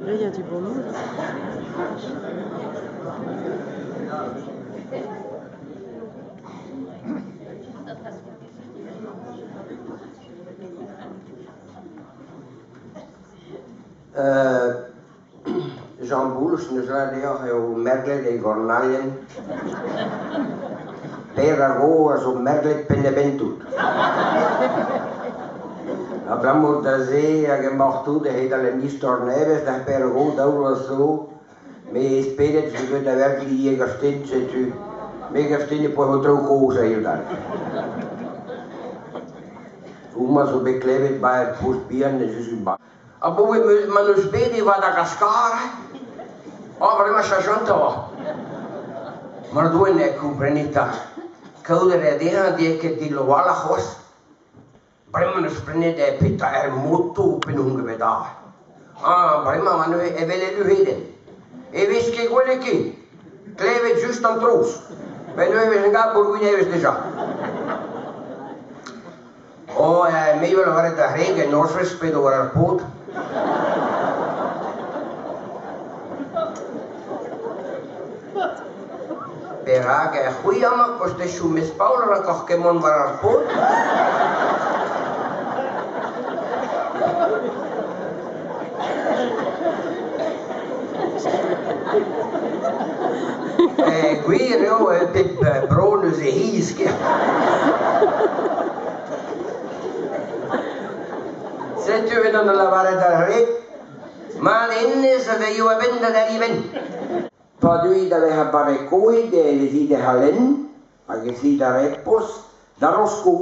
Là, il y a du beau monde. Jean Boulos 'neus lâret deoc'h eo merglet e gornailhenn. Per ar Ro a zo merglet penn-da-benn tout. Abalamour da se hag emaoc'h tout e-hedal un istor nevez da Per ar Ro daou vloaz zo, me spedet zo deuet da vergliñ ivez gant setu me gav din e poa ho traoù kozh a-hend-all. Homañ zo bet klevet 'ba er post bihan ez eus un Abaoe ma 'neus bet e Madagaskar, oh bremañ cheñchantoc'h. Mar doan e komprenit 'ta, kaout a ra dezhañ n'eo ket dillo a-walc'h c'hoazh. Bremañ 'neus prenet petra er moto pe n'on ket bet aze. Ah, bremañ ma neuze evel el luhedenn. E vez ket gwelet ken, klevet just an trouz. Met neuze e vez en gav bourgougnevez dija. Oh, me 'vo lavaret d'ar c'hreg en nozvezh p'edo war ar pod. Perak c'hwi amañ kostezioù Mespaol a rankoc'h ket mont war ar pod? Gwir eo pep bro 'neus he c'hiz Setu edon o lavaret d'ar re, mat hennezh a veio a-benn da derriñ Pa deuit da vezañ barrekaet e lezit hec'h halen hag ez it da repoz da Rosko.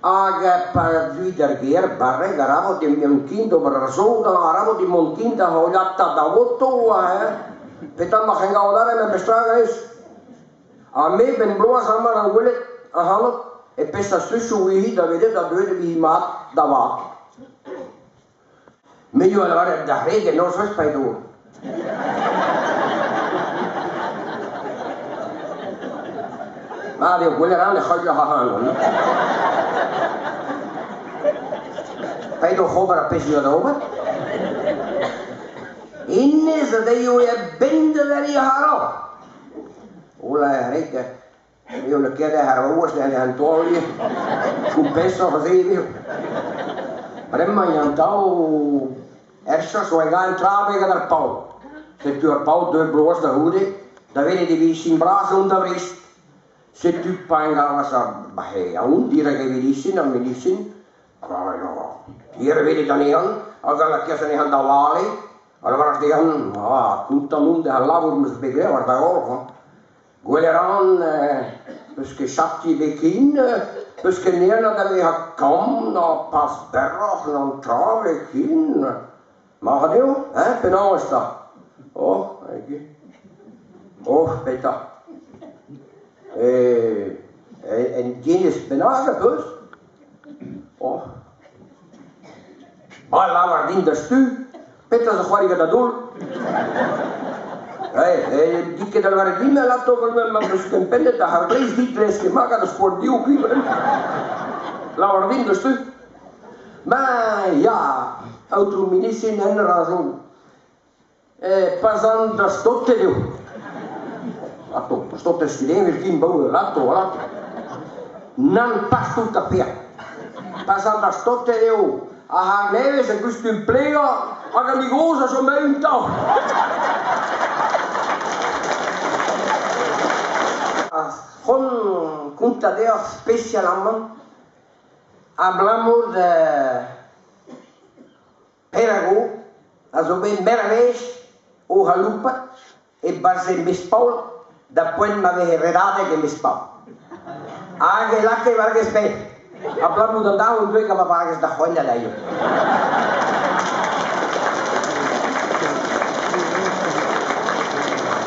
Hag pa deuit d'ar gêr barrek arabat emañ ken d'ober ar sodañ, arabat emañ ken da hollata da voto, hein. Petra ma c'hengav adarre memestra ganeus? Ha me 'benn bloaz amañ da welet ac'hanoc'h e peseurt stusoù eo-hi da welet ha deuet e vi mat da vat. Me 'yoa lavaret d'ar c'hreg en nozvezh pa edo. Mat eo, gwelet a ran e c'helloc'h ac'hanon. Pa edo oc'h ober ar pezh 'yoa da ober. Hennezh a deio a-benn da derriñ ac'hanoc'h. Hola Erik, eo lakaet ar vaouez en taol ivez. Kompesoc'h se ivez. Bremañ an tav erchas oa gaen tra gant ar paotr. Setu ar paotr deuet bloaz da c'houde da welet e vilisin bras dont da Vrest. Setu pa en gavas ar aon dirak e vilisin, ar milisin, hir e welet anezhan hag a lakaas anezhan da vale. A lavaras dezhan, ah, kontant on d'al labour 'm eus bet graet war da gorf hañ. Gwelet a ran 'peus ket chapti ebet ken, 'peus ket nemet da vezañ kamm na pas berroc'h na an tra ebet ken. Mat eo, hein, penaos 'ta? Oh, oh, petra? En dienez bennak az peus? Oh. Ba, lavar din da stu, petra zo c'hoari gant da daol? Hey, dit ket da lavaret din, alato, ma 'peus kempennet ar c'harr-bleiz dit dres ket mat gant ar sport div kuit. Lavar din da stu. Ma ya, aotrou ministr en ra zo. Pa'z an da stotet eo. Ato, stotet ket kin baour, ato, ato. Nann, pas tout ar peoc'h. Pa'z an da stotet eo, ar c'harr nevez a gustum plegañ hag an gozh a chom eeun tamm. Ar c'hont kontañ deoc'h spesial amañ abalamour da Perago a zo bet mervez o c'haloupat e-barzh e Mespaol da poent ma veze redadeg e Mespaol. Hag e lakae war-gez-pe, abalamour d'an daou deuet gant va bagez da c'hoignat aio.